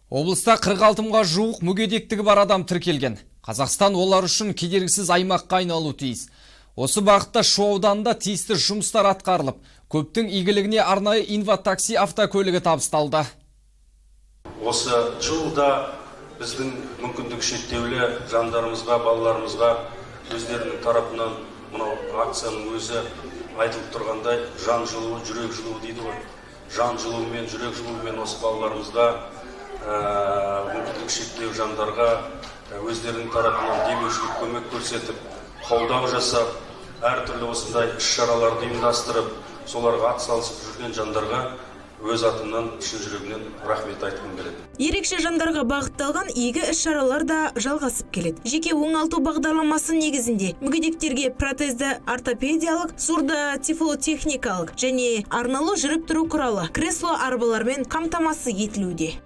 Облыста 46 мыңға жуық мүгедектігі бар адам тіркелген. Қазақстан олар үшін кедергісіз аймаққа айналуы тиіс. Осы бағытта Шу ауданында тиісті жұмыстар атқарылып, көптің игілігіне арнайы инватакси автокөлігі табысталды. Осы жылда біздің мүмкіндігі шектеулі жандарымызға, балаларымызға өздерінің тарапынан, мынау акцияның өзі айтылып тұрғандай, жан жылуы, жүрек жылуы дейді ғой, жан жылуымен, жүрек жылуымен осы балаларымызға, мүмкіндігі шектеулі жандарға өздерінің тарапынан демеушілік көмек көрсетіп, қолдау жасап, әртүрлі осындай іс шараларды ұйымдастырып, соларға атсалысып жүрген жандарға өз атымнан шын жүрегімнен рахмет айтқым келеді. Ерекше жандарға бағытталған игі іс-шаралар да жалғасып келеді. Жеке оңалту бағдарламасы негізінде мүгедектерге протезді ортопедиялық, сурдотифлотехникалық және арнаулы жүріп тұру құралы, кресло арбалармен қамтамасыз етілуде.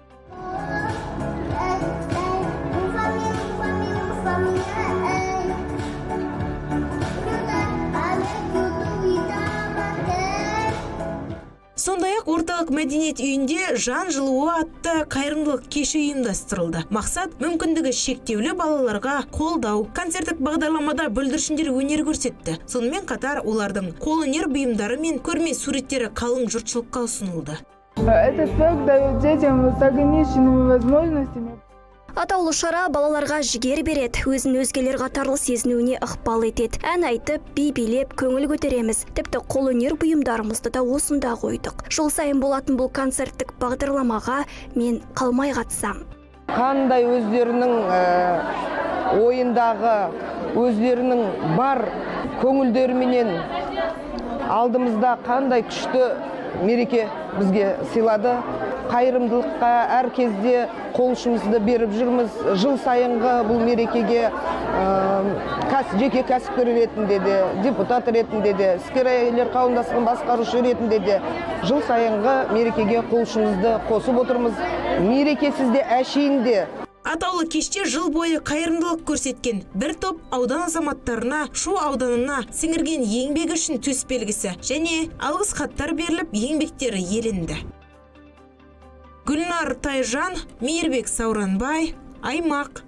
Сондай-ақ орталық мәдениет үйінде «Жан жылуы» атты қайырымдылық кеші ұйымдастырылды. Мақсат – мүмкіндігі шектеулі балаларға қолдау. Концерттік бағдарламада бүлдіршіндер өнер көрсетті. Сонымен қатар олардың қолөнер бұйымдары мен көрме суреттері қалың жұртшылыққа ұсынылды. Этот проект дает детям с ограниченными возможностями Атаулы шара балаларға жігер береді, өзін өзгелер қатарлы сезінуіне ықпал етеді. Ән айтып, би билеп, көңіл көтереміз. Тіпті қолөнер бұйымдарымызды да осында қойдық. Жыл сайын болатын бұл концерттік бағдарламаға мен қалмай қатысам. Қандай өздерінің ойындағы, өздерінің бар көңілдеріменен алдымызда қандай күшті мереке бізге сыйлады. Қайырымдылыққа әр кезде қол ұшымызды беріп жүрміз. Жыл сайынғы бұл мерекеге жеке кәсіпкер ретінде де, депутат ретінде де, іскер әйелдер қауымдастығының басқарушы ретінде де жыл сайынғы мерекеге қол ұшымызды қосып отырмыз. Мерекесіз де, әшейінде. Атаулы кеште жыл бойы қайырымдылық көрсеткен бір топ аудан азаматтарына Шу ауданына сіңірген еңбегі үшін төс белгісі және алғыс хаттар беріліп, еңбектері еленді. Гүлнар Тайжан, Мейірбек Сауранбай, «Аймақ».